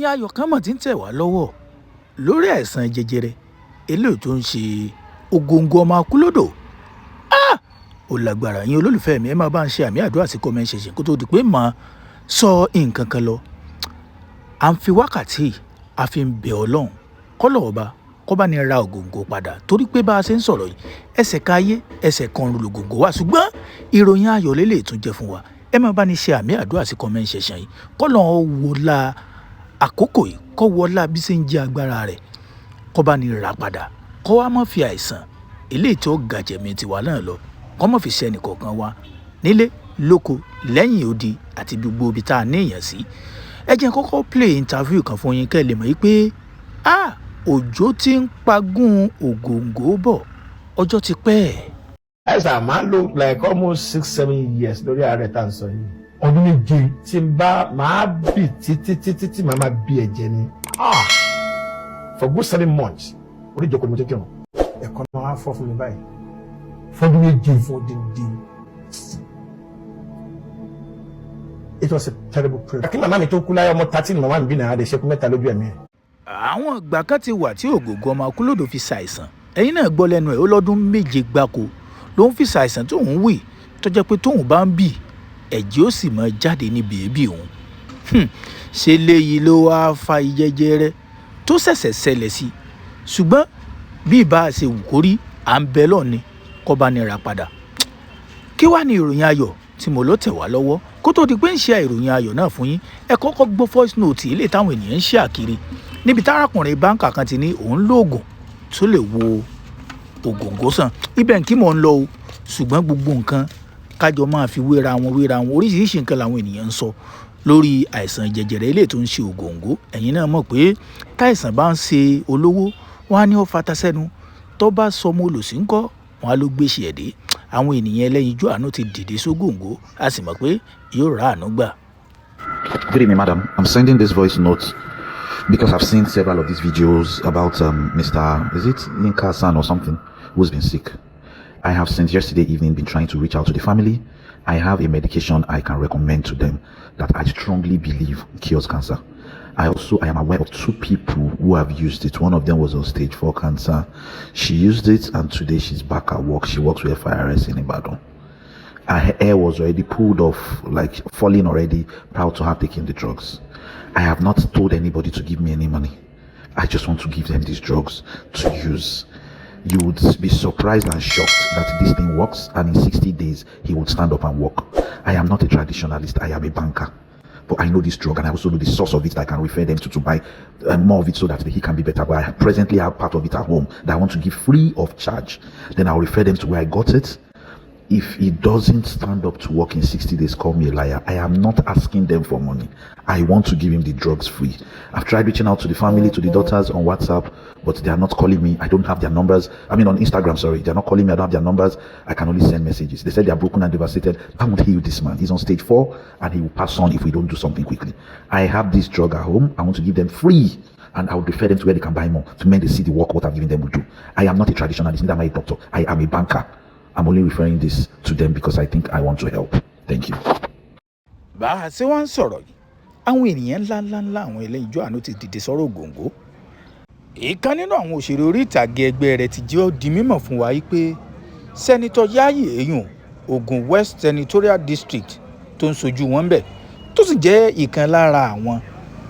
Ìròyìn ayọ̀ kan mà ti ń tẹ̀ wá lọ́wọ́ lórí àìsàn jẹjẹrẹ eléyìí tó ń ṣe Ògòǹgò ọmọ akúlódò. Ah! Ó lágbára. Yín olólùfẹ́ mi, ẹ máa bá ń ṣe àmì àdúrà sí comment section kó tó di pé màá sọ nǹkan kan lọ. À ń fi wákàtí a fi ń bẹ Ọlọ́run kọ́lọ̀ ọba kó bá ní ra Ògòǹgò padà, torí pé bá a ṣe ń sọ̀rọ̀ yìí, ẹsẹ̀ kan ayé, ẹsẹ̀ kan ọ̀run lògòǹgò wà. Ṣùgbọ́n ìròyìn ayọ̀ lélẹ̀ tún jẹ́ fún wa. Ẹ máa bá ní ṣe àmì àdúrà sí comment section yìí, kọ́lọ̀ ó wọlá àkókò yìí, kó wọlá bí ṣe ń jẹ́ agbára rẹ̀, kó bá ní ra padà, kó wá má fi àìsàn eléyìí tó ga jẹ̀mí tiwa náà lọ, kó má fi ṣe ẹnì kọ̀ọ̀kan wa nílé lóko lẹ́yìn odi àti gbogbo ibi tá a ní èèyàn sí. Ẹ jẹ́ n kọ́kọ́ play interview kan fún yín kẹ́ ẹ lè mọ̀ wípé òjò ti ń pagún Ògòǹgò bọ̀, ọjọ́ ti pẹ́. Ẹ sà máa lò like almost 6-7 years lórí ààrẹ tá à ń sọ yìí. Ọdún 7. Tí n bá máa bì títí títí tí màá máa bí ẹ̀jẹ̀ ni for good 7 months. Orí ìjókòó ni mo ti kírun, ẹ̀kọ́ náà á fọ́ fún mi báyìí. Fọdún 7. Fún odindi. It was a terrible prayer. Kí màmá mi tó kú láyé, ọmọ 13 màmá mi bí náà, lè ṣekú mẹ́ta lójú ẹ̀mí ẹ̀. Àwọn ìgbà kan ti wà tí Ògòǹgò ọmọ akúlódò fi ṣàìsàn. Ẹ̀yin náà gbọ́ lẹ́nu ẹ̀, ó lọ́dún 7 gbáko ló ń fi ṣàìsàn tóun wì, tó jẹ́ pé tóun bá ń bì, ẹ̀jẹ̀ ó sì máa jáde níbi èébì òun. Ṣe léyìí ló wáá fa ìjẹjẹrẹ tó ṣẹ̀ṣẹ̀ ṣẹlẹ̀ sí? Ṣùgbọ́n bí ìbá ṣe wù kó rí, à ń bẹ lọ́ọ̀ni kó bá ní ra padà. Kí wàá ní ìròyìn ayọ̀ tí mo ló tẹ̀ wá lọ́wọ́? Kó tó di pé ń ṣe ìròyìn ayọ̀ náà fún yín, ẹ kọ́kọ́ gbọ́ voice note ilé táwọn ènìyàn ń ṣe àkiri níbi tárákùnrin báńkà kan ti ní òun lóògùn tó lè wo Ògòǹgò sàn. Ibẹ̀ kí mò ń lọ o, ṣùgbọ́n gbogbo nǹkan kájọ máa fi wéra wọn wéra wọn. Oríṣiríṣi nǹkan làwọn ènìyàn ń sọ lórí àìsàn jẹjẹrẹ ilé tó ń ṣe Ògòǹgò. Ẹ̀yin náà mọ̀ pé táìsàn bá ń ṣe olówó, wọn á ní ó fata sẹ́nu. Tó bá sọmọ olòṣì ńkọ́, wọn á ló gbéṣẹ́ ẹ̀ dé. Àwọn ènìyàn ẹlẹ́yinjú àánú ti dìde sógòǹgò, a sì mọ̀ pé yóò rà àánú gbà. Good evening, madam. I'm sending this voice note because I've seen several of these videos about Mr. Is it Yinka San or something, who's been sick. I have since yesterday evening been trying to reach out to the family. I have a medication I can recommend to them that I strongly believe cures cancer. I am aware of two people who have used it. One of them was on stage 4 cancer. She used it and today she's back at work. She works with FIRS in Ibadan. Her hair was already pulled off, like falling already, prior to her taking the drugs. I have not told anybody to give me any money. I just want to give them these drugs to use. You would be surprised and shocked that this thing works, and in 60 days, he would stand up and walk. I am not a traditionalist, I am a banker. But I know this drug and I also know the source of it that I can refer them to buy more of it so that he can be better. But I presently have part of it at home that I want to give free of charge. Then I'll refer them to where I got it. If he doesn't stand up to work in 60 days, call me a liar. I am not asking them for money. I want to give him the drugs free. I've tried reaching out to the family, to the daughters on WhatsApp, but they are not calling me. I don't have their numbers. I mean, on Instagram, sorry. They're not calling me. I don't have their numbers. I can only send messages. They said they are broken and devastated. I won't heal this man. He's on stage 4 and he will pass on if we don't do something quickly. I have this drug at home. I want to give them free, and I would refer them to where they can buy more to make they see the work what I've given them will do. I am not a traditionalist, neither am I a doctor. I am a banker. I'm only referring this to them because I think I want to help. Thank you. Bá a ṣe wá ń sọ̀rọ̀ yìí, àwọn ènìyàn ńlá ńlá ńlá, àwọn ẹlẹ́yinjú àánú ti dìde sọ́rọ̀ Ògòǹgò. Ìkan nínú àwọn òṣèré orí ìtàgé ẹgbẹ́ rẹ̀ ti jẹ́ ó di mímọ̀ fún wa pé Senator Yayi Eyun, Ogun West Senatorial District tó ń sojú wọn bẹ̀, tó sì jẹ́ ìkan lára àwọn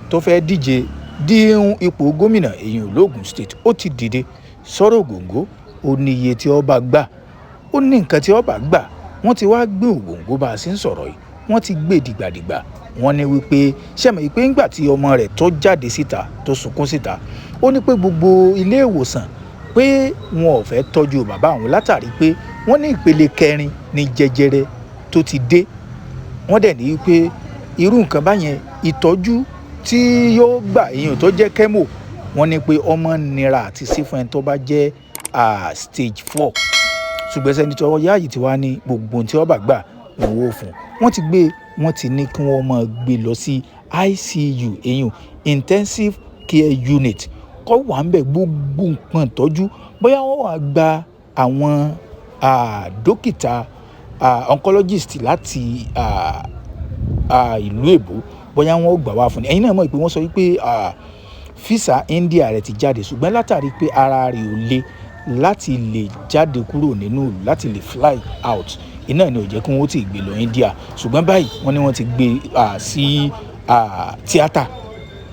tó fẹ́ díje díhun ipò gómìnà èyàn l'Ógùn State, ó ti dìde sọ́rọ̀ Ògòǹgò. Ó ní iye tí ó bá gbà, ó ní nǹkan tí ó bá gbà. Wọ́n ti wá gbé Ògòǹgò. Bá a ṣe ń sọ̀rọ̀ yìí, wọ́n ti gbé dìgbàdìgbà. Wọ́n ní wípé sẹ́mi pé ńgbà tí ọmọ rẹ̀ tó jáde síta, tó sunkún síta, ó ní pé gbogbo ilé ìwòsàn pé wọn ò fẹ́ tọ́jú bàbá àwọn látàrí pé wọ́n ní ìpele kẹrin ní jẹjẹrẹ tó ti dé. Wọ́n dẹ̀ ní wípé irú nǹkan báyẹn, ìtọ́jú tí yóò gbà, èèyàn tó jẹ́ chemo, wọ́n ní pé ọmọ nira àti sí fún ẹni tó bá jẹ́ stage 4. Ṣùgbọ́n Senator Yayi ti wá ní gbogbo ohun tí wọ́n bá gbà ní owó fún wọ́n. Ti gbé, wọ́n ti ní kí wọ́n máa gbé lọ sí ICU, èyàn intensive care unit, kọ́ wà ń bẹ̀, gbogbo nǹkan ìtọ́jú. Bóyá wọ́n wá gba àwọn dókítà oncologist láti ìlú èbó. Bóyá wọ́n ó gbà wá fún ni. Ẹ̀yin náà mọ̀ pé wọ́n sọ wípé físà India rẹ̀ ti jáde, ṣùgbọ́n látàrí pé ara rẹ̀ ò le láti lè jáde kúrò nínú ìlú, láti lè fly out, iná ni ò jẹ́ kí wọ́n ti gbé lọ India. Ṣùgbọ́n báyìí wọ́n ní wọ́n ti gbé sí tíátà,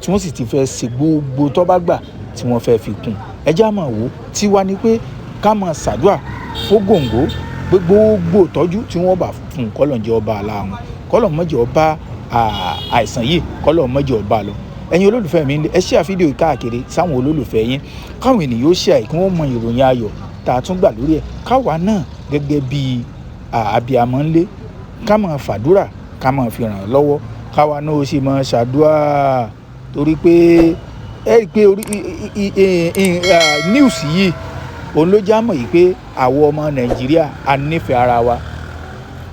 tí wọ́n sì ti fẹ́ ṣe gbogbo tó bá gbà tí wọ́n fẹ́ fi kún. Ẹ já máa wò ó, tiwa ni pé ká máa ṣàdúà fÓgòǹgó pé gbogbo ìtọ́jú tí wọ́n bá fún un, kọ́lọ̀ ń jẹ́ ọba aláàrùn, kọ́lọ̀ má jẹ́ ọba àìsàn yìí, kọ́lọ̀ má jẹ́ ọba lọ. Ẹ̀yin olólùfẹ́ mi, ẹ share fídíò yìí káàkiri sáwọn olólùfẹ́ yín, káwọn ènìyàn ó share kí wọ́n mọ ìròyìn ayọ̀ tá a tún gbà lórí ẹ̀. Káwa náà gẹ́gẹ́ bí abiyamọ ńlé, ká máa fàdúrà, ká máa fi ràn án lọ́wọ́, káwa náà ó sì máa ṣàdúrà, torí pé ẹ rí i pé orí news yìí òun ló já mọ̀ yìí pé àwọn ọmọ Nàìjíríà a nífẹ̀ẹ́ ara wa.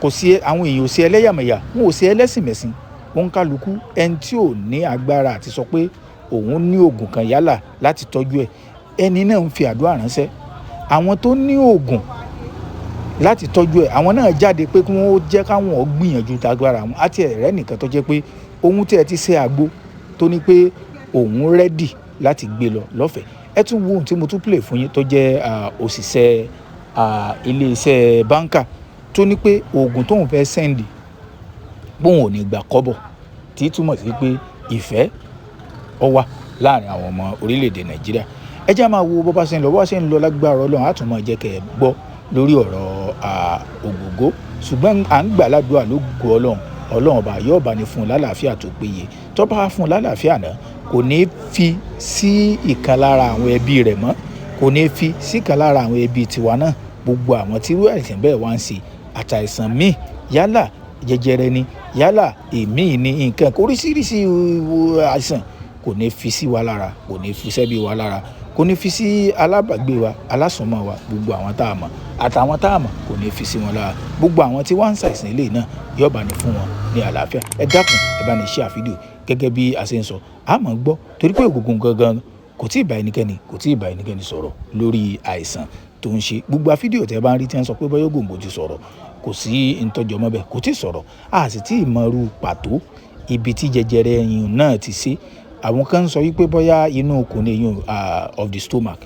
Kò sí àwọn èèyàn ò sí ẹlẹ́yàmẹ̀yà, wọn ò sí ẹlẹ́sìnmẹ̀sìn. Òun kálukú, ẹni tí ò ní agbára àti sọ pé òun ní oògùn kan yálà láti tọ́jú ẹ̀, ẹni náà ń fi àdúrà ránṣẹ́. Àwọn tó ní oògùn láti tọ́jú ẹ̀, àwọn náà jáde pé kí wọ́n jẹ́ káwọn ó gbìyànjú tagbára wọn. Àti ẹ̀rẹ́ nìkan tó jẹ́ pé ohun tí ẹ ti ṣe àgbo tó ní pé òun ready láti gbé lọ lọ́fẹ̀ẹ́. Ẹ tún wo ohun tí mo tún play fún yín tó jẹ́ òṣìṣẹ́ iléeṣẹ́ báńkà tó ní pé oògùn tóun fẹ́ send bóun ò ní gbà kọ́bọ̀, tí túmọ̀ sí pé ìfẹ́ ó wà láàrin àwọn ọmọ orílẹ̀-èdè Nàìjíríà. Ẹ jẹ́ máa wo bó bá ṣe ń lọ, bó bá ṣe ń lọ lágbára Ọlọ́run, á tún máa jẹ́ kẹ́ ẹ gbọ́ lórí ọ̀rọ̀ Ògògó. Ṣùgbọ́n à ń gbà ládùúrà lógo Ọlọ́run, Ọlọ́run ọba yóò bá ní fún un lálàáfíà tó péye. Tó bá fún un lálàáfíà náà, kò ní fi sí ìkan lára àwọn ẹbí rẹ̀ mọ́, kò ní fi sí ìkan lára àwọn ẹbí tiwa náà. Gbogbo àwọn tí irú àìsàn bẹ́ẹ̀ wá ń ṣe àtàìsàn míì, yálà jẹjẹrẹ ni, yálà èmi ni, nǹkan oríṣiríṣi àìsàn, kò ní fi sí wa lára, kò ní fi sẹ́bí wa lára, kò ní fi sí alábàgbé wa, alásùnmọ̀ wa, gbogbo àwọn tá a mọ̀ àtàwọn tá a mọ̀, kò ní fi sí wọn lára. Gbogbo àwọn tí wọ́n ń ṣàìsàn ilé náà, yóò bá ní fún wọn ní àlàáfíà. Ẹ dákun, ẹ bá ní share fídíò gẹ́gẹ́ bí a ṣe ń sọ, a máa gbọ́, torí pé Ògògó gangan kò tí ì bá ẹnikẹ́ni, kò tí ì bá ẹnikẹ́ni sọ̀rọ̀ lórí àìsàn tó ń ṣe. Gbogbo fídíò tẹ́ bá ń rí tí wọ́n sọ pé bóyá Ògògó ti sọ̀rọ̀, kò sí ntọ́jọ́ mọ́ bẹ́ẹ̀, kò tí ì sọ̀rọ̀. A sì tí ì mọrú pàtó ibi tí jẹjẹrẹ ẹyin náà ti ṣe. Àwọn kan ń sọ wípé bóyá inú ikùn ni, eyín of the stomach.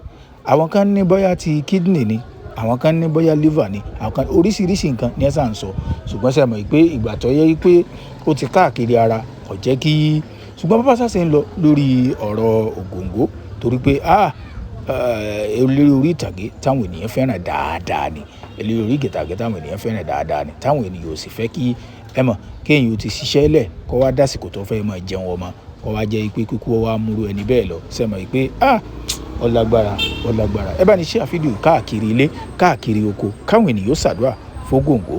Àwọn kan ní bóyá ti kidney ni, àwọn kan ní bóyá liver ni, àwọn kan oríṣiríṣi nǹkan ní ẹ sà ń sọ. Ṣùgbọ́n ṣe mọ̀ pé ìgbà tó yẹ wípé ó ti káàkiri ara kò jẹ́ kí. Ṣùgbọ́n bó bá ṣe ń lọ lórí ọ̀rọ̀ Ògòǹgò, torí pé eléré orí ìtàgé táwọn ènìyàn fẹ́ràn dáadáa ni, eléré orí ìtàgé táwọn ènìyàn fẹ́ràn dáadáa ni, táwọn ènìyàn ò sì fẹ́ kí ẹ mọ̀ kí èèyàn ó ti ṣiṣẹ́ lẹ̀ kó wá dásìkò tó fẹ́ máa jẹun ọmọ, kó wá jẹ́ pé kíkú ó wá múru ẹni bẹ́ẹ̀ lọ. Ṣé mọ̀ pé ó lágbára, ó lágbára. Ẹ bá ní share fídíò káàkiri ilé, káàkiri oko, káwọn ènìyàn ó ṣàdúrà fÓgòǹgò.